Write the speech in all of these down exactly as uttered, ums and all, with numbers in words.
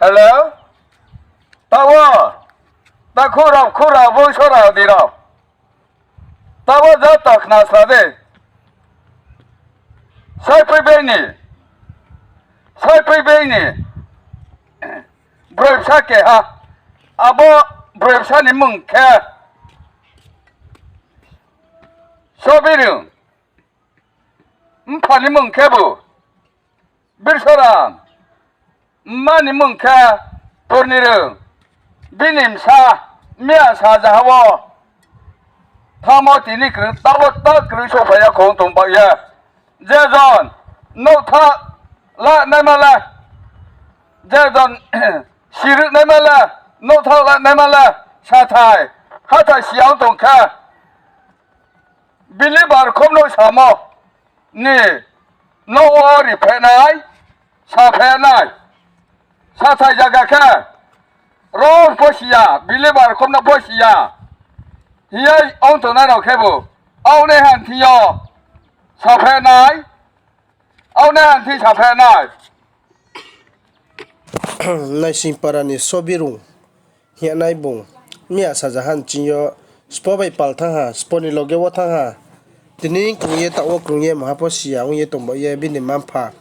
Hello? Taoh wo, takhu rao, khu rao, bungso rao, di rao. Taoh wo joto khna sa di. Saipoi bini, saipoi bini broi bsa keha. Abo broi bsa ni mung khe Sobirung, mpha ni mung khebu Birsoram, mma ni mung khe Purnirung. Bini bsa miya sajaha wo thanngmo tini kroi, taoh wo ta kroi souhphai ya khong tong baoh ye. Je jon nouhtha la naima le, je jon sirih naima le, nouhtha la naima le, sathai, hathai si ya ong tong khe, bini barkhom no samo ni nouh wo ri phehnai, sa phehnai, sathai zaga khe, rong pho si ya, bini barkhom no pho si ya, hing ye ong tongnai rao khebu, aonaiha ni thing yo sa phehnai, aonaiha ni thing sa phehnai. Naisingpara ni Sobirung hing ye nai bung miya sajaha ni ching yo spo bai pal thanng ha, spo ni loge wo thanng ha. Tini krung ye taoh wo krung ye maha pho si ya ong ye tong baoh ye bini mma-mpha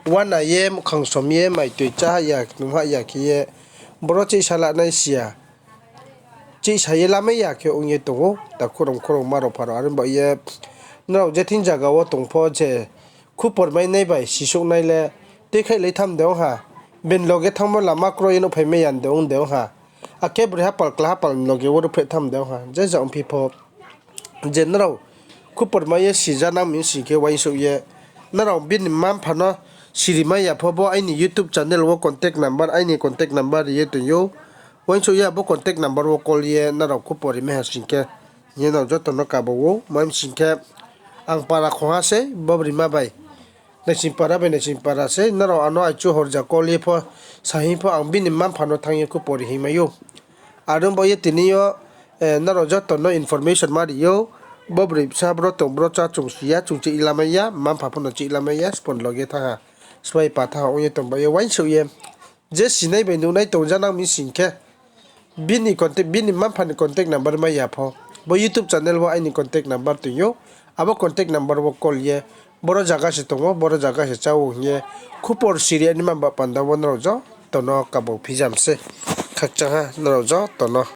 uana ye muhkhang som ye maitoi chá ha ya, nung ha ya khe ye boro chihsa lanai si ya. Chihsa ye lamai ya khe ong ye tong ou, takhu rao, khu rao, mma rao, mpha rao, are baoh ye nrao je thing zaga wo tong pho je khupor mai nai bai sisouhnai le tuikhaihlai tham de ong ha, bini loge thanngmo lama kro ye nuhphai mai ya de ong de ong ha, akhe broi hapal kla hapal ni loge wo ruhphreh tham de ong ha, je ja ongphi pho. Je nrao khupor mai ye sija nang mi sing khe uaingsouh ye, nrao bini mma-mpha no siri mai ya pho, bo aini YouTube channel wo contact number, aini contact number ri ye tong ou. Uaingsouh ye abo contact number wo call ye nrao khupor ri mai ha sing khe, hing ye nrao joto no kabo ou, ma mi sing khe ang para khongha sei, bo brima bai Naisingpara bai Naisingpara sei, nrao ano aichu horja call ye pho, sa hing pho ang bini mma-mpha no thanng ye khupor ri hing mai ou. Are ong baoh ye tini yo, nrao joto no information ma ri ou, bo broi bsa bro tong, bro chá chung si ya, chung chih lamai ya, mma-mpha pho no chih lamai ya, spo ni loge thanng ha, sbai pa thanng ha ong ye tong baoh ye uaingsouh ye. Je sinai bai nuhnai tong ja nang mi sing khe, bini contact, bini mma-mpha ni contact number mai ya pho, bo YouTube channel wo aini contact number tong ou, abo contact number wo call ye, boro zaga se tong ou, boro zaga se chá ou hing ye, khupor siri ya ni ma ba panda wo nrao joto no kabo phijam se. Khakchang ha nrao joto no.